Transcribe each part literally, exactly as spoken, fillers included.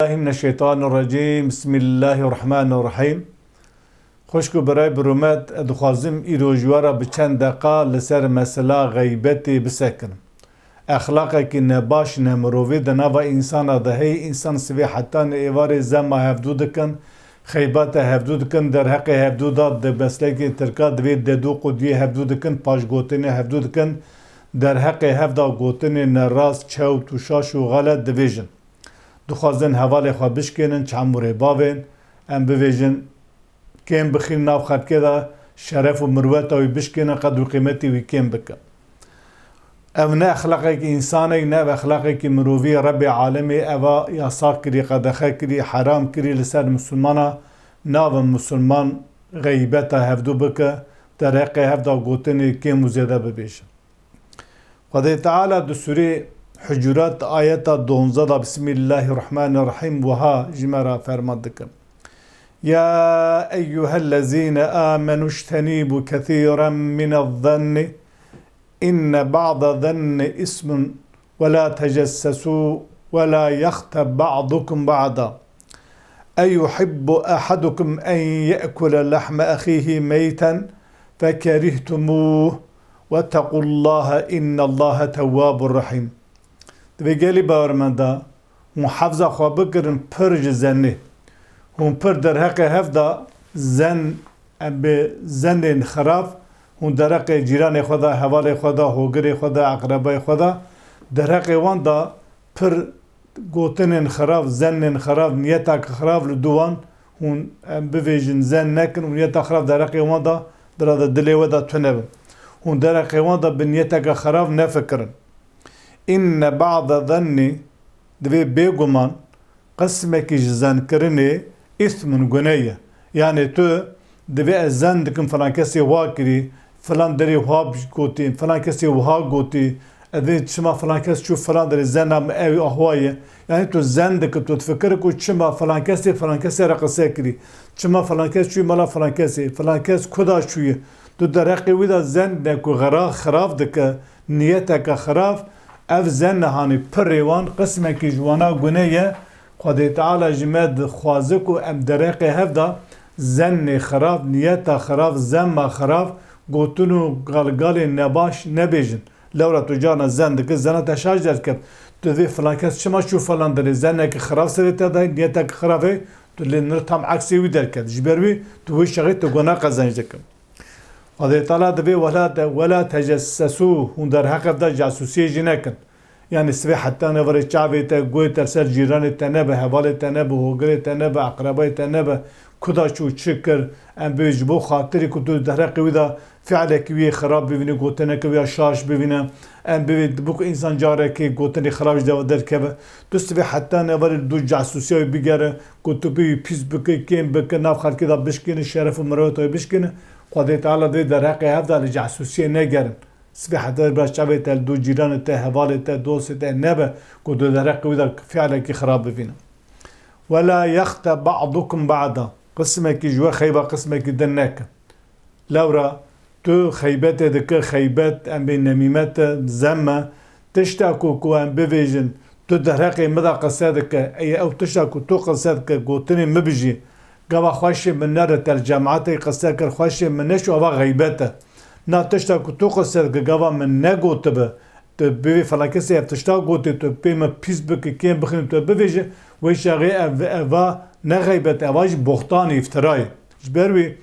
Bismillahirrahmanirrahim. Xwişk û birayê bi rûmet, ez dixwazim îro ji we re bi çend deqa li ser mesela xeybetê bisekinim. Exlaqekî nebaş, nemirovî di nava însana de heye. Însan sibê hetanî êvarê zema hevdû dikin, xeybeta hevdû dikin, derheqê hevdû de di meslekê tirka divê dedû qudiyê hevdû dikin, paşgotinê hevdû dikin, derheqê hevda gotinê nerast, çewt û şaş û xelet divêjin. Dixwazin hevalê xwe bişkênin, çemûrê bavên, em bivêjin, kêm bixîn nav xelkê de, şeref û mirweta wî bişkênin, qedr û qîmetê wî kêm bikin. Ev ne exlaqekî însanekî, ne ev exlaqekî mirovî ye. Rebê alemê eva yasax kirî, qedexe kirî, heram kirî li ser misilmana. Navin misilman xeybeta hevdû bike, derheqê hevda gotinê kêm û zêde bibêje. Xwedê Teala di Sûrê Hucurat ayeta donzdeh de Bismillahirrahmanirrahim wiha ji me re ferman dike. Ya eyyuhellezîne amenû ijtenîbû kesîren minezzenne inne ba'da zenne ismun ve la tecessesû ve la yexteb ba'dukum ba'da. Eyuhibbu ahadukum en ye'kule lahme ahîhî meyten fekerîhtumuh vettequllahe innallahe tewwabur rahîm. Divê gelî bawermenda hûn hefza xwe bigirin pir ji zennê. Hûn pir derheqê hev de zen, em bi zennên xirab, hûn derheqê cîranê xwe de, hevalê xwe de, hogirê xwe de, eqrebayê xwe de, derheqê wan de pir gotinên xirab, zennên xirab, niyeteke xirab li dû wan hûn, em bivêjin, zen nekin û niyeta xirab derheqê wan de, bira de dilê we de tune be. Hûn derheqê wan de bi niyeteke xirab nefikirin. Inne ba'de zennî, divê bêguman qismekî ji zenkirinê îsmun, gune ye. Yanê tu divê ez zen dikim, filan kesê wa kirî, filan derê wa gotî, filan kesê wiha gotî, ez ê çima filan kes çû filan derê, zena min ew ahwa ye. Yanî tu zen dikî, tu difikirî ku çima filan kesê filan kesê re qise kirî, çima filan kes çû mala filan kesê, filan kes kuda çûye. Tu derheqê wî de zen ne ku xera-, xirab dike, niyeteke xirab, ev zen nehanî pirê wan qismekî ji wana gune ye. Xwedê Teala ji me dixwaze ku em derheqê hev de zennê xirab, niyeta xirab, zema xirab, gotin û galgalên nebaş nebêjin. Lewra tu carna zen dikî, zena te şaş derket. Tu divê filan kes çima çû filan derê, zenekî xirab serê te de, niyetekî xirab heye, tu lê nir tam eksê wî derket. Ji ber wî tu wê şexê tu guna qezenc dikî. Xwedê Teala divê wela te, wela tecessesû, hûn derheq hev de casûsiyê jî nekin. Yanî sibê heta neverê çavê te, guhê te ser cîranê te nebe, hevalê te nebe, hogirê te nebe, eqrebayê te nebe, kuda çû çi kir, em bê ji bo xatirî ku tu derheqê wî de fiilekî wî yê xirab bivîne, gotineke wî ya şaş bivîne, em bivê, bu ku însan carekê gotinê xirab ji deva derkeve, tu sibê heta neverê li dû casûsiya wî bigere, ku tu bê wî pîs bike, kêm bike, nav xelkê de bişkêne, şeref û merweta wî bişkêne, Xwedê Teala divê derheqê hev de li casûsiyê negerin. Sibê heta bira çavê te li dû cîranê te, hevalê te, dostê te nebe, ku tu derheqê wî de fiilekî xirab bivîne. Wela yexteb ba'dukum ba'da. Qismekî ji we xeyba qismekî din neke. Lewra tu xeybetê dike, xeybet, em bê nemîmet e, zem e. Tişta ku, ku em bivêjin, tu derheqê min de qise dike, eye ew tişta ku tu qise dike, gotinê min bijî. Gava xweşê min nere, te li cemaetê qise kir, xweşê min neçû, eva xeybet e. Na tişta ku tu qise dike, gava min negotibe, tu bivê filan kesê ev tişta gotê, tu pê me pîs bike, kêm bixîne, tu bivêje, wê çaxê ev, eva ne xeybet, eva jî boxtan, îftira ye. Ji ber wî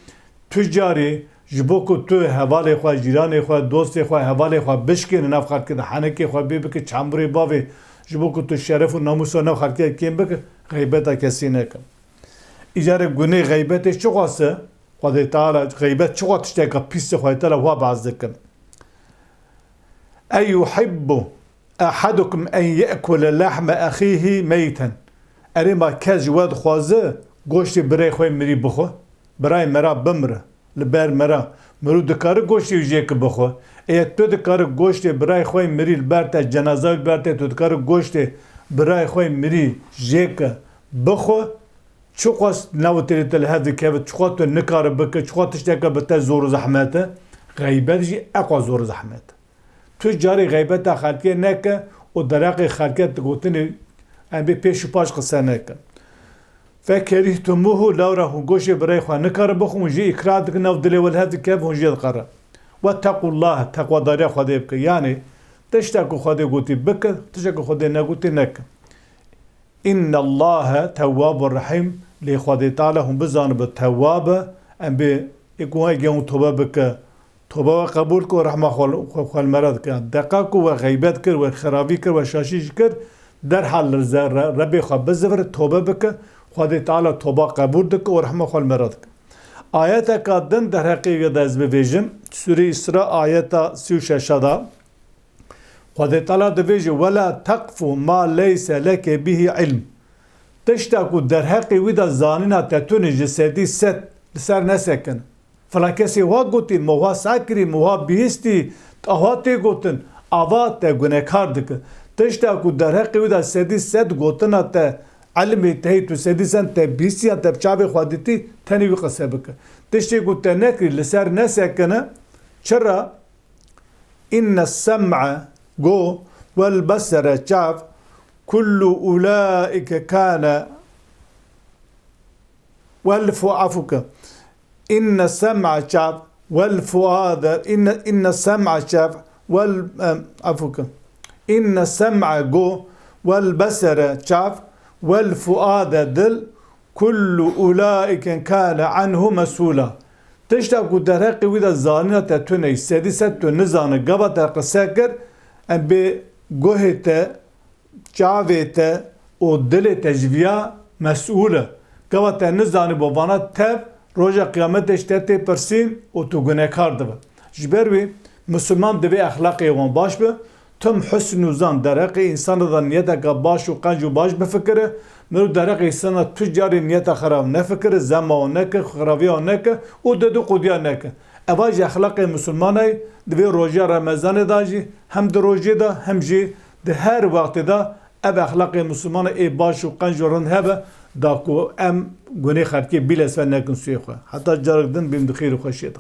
tu carî ji bo ku tu hevalê xwe, cîranê xwe, dostê xwe, hevalê xwe bişkêne nav xelkê de, henekê xwe bê bike çemburê bavê, ji bo ku tu şeref û namûsa nav xelkê de kêm bike, xeybeta kesî neke. Îcarê gunê xeybetê çiqas e, Xwedê Teala xeybet çiqas tişteke pîs e, Xwedê Teala wa behs dike. Eyuhibbu ahadukum en ye'kule lahme ahîhî meyten. Erê ma kes ji we dixwaze goştê birayê xwe mirî bixwe? Birayê me re bimire, li ber me re. Mirov dikare goştê wî jê ke bixwe. Ê tu dikare goştê birayê xwe mirî li ber te, cenaza wî li ber te, tu dikare goştê birayê xwe mirî jê ke bixwe? Çiqas nav û têrê te li hev dikeve, çiqas tu nikare bike, çiqas tişteke bi te zor û zehmet e, xeybet jî eqas zor û zehmet e. Tu carî xeybeta xelkê neke û derheqê xelkê digotinê em bê pêş û paş qise nekin. فَكَرِهْتُمُوهُ, lewra hûn goşê birayê xwe nikarin bixwin, hûn jê îkrah dikin, nav dilê we li hev dike, hûn jê diqerin. وَاتَّقُوا اللّٰهَ, teqwadariya Xwedê bikin. Yanî, tişta ku Xwedê gotî bikin, tişta ku Xwedê negotî nekin. اِنَّ اللّٰهَ تَوَّابٌ رَحِيمٌ, lê Xwedê Teala hûn bizanibe tewwab e, em bê, ê ku ege hûn tobe bike, toba we qebûl kir û rehma xwe, xwe, xwe li me re dike. Deqa ku we xeybet kir, we xirabî kir, we şaşî jî kir, derhal li ze-, re-, Rebê xwe bizivir, tobe bike, Xwedê Teala toba qebûl dike û rehma xwe li me re dike. Ayeteka din derheqê wê de ez bivêjim, Sûrê Îsra ayeta sî û şeş de, Xwedê Teala divêje, "وَلَا تَقْفُ مَا لَيْسَ لَكَ بِهِ عِلْمٌ." Tişta ku derheqê wî de zanîna te tune ji sedî sed li ser nesekin. Filan kesê wa gotî, me wa sa kirî, me wa bihîstî, awa tê gotin, ava te gunekar dike. Tişta ku derheqê wî de sedî sed gotina te, ilmê te hê, tu sedî sed te bihîstiyan, te bi çavê xwe dîtî, tenê wî qise bike. Tiştê ku te nekirî, li ser nesekine, çira? اِنَّ السَّمْعَ, go, وَالْبَصَرَ, çav, كُلُّ أُولَٰئِكَ كَانَ, والفؤ-, عفوك. اِنَّ السَّمْعَ, çav, والفؤاد, اِنَّ، اِنَّ السَّمْعَ, çav, وَال-، em, عفوك. اِنَّ السَّمْعَ, go, وَالْبَصَرَ, çav, وَالْفُؤَادَ, dil, كُلُّ أُولَٰئِكَ كَانَ عَنْهُ مَسْئُولًا. Tişta ku derheqê wî de zanîna te tune ye, sedî sed tu nizane, gava te qise kir, em bê guhê te, çavê te û dilê te ji viya mesûl e. Gava te nizanîbû vana tev, roja qiyametê ji te tê pirsîn û tu gunekar dibe. Ji ber wî, misilman divê exlaqê wan baş be, Tim husn û zan derheqê însana de niyeteke baş û qenc û baş bifikire. Mirov derheqê însana tu carî niyeta xerab nefikire, zema wan neke, xiraviya wan neke û did û qudiya neke. Eva jî exlaqê misilmana ye, di vê rojiya Remezanê de jî, hem di rojê de, hem jî di her wextê de ev exlaqê misilmana ê baş û qenc û rind hebe, da ku em gunê xelkê bîle ser nekin sûyê xwe. Heta carek din bîm di xêr û xweşiyê de.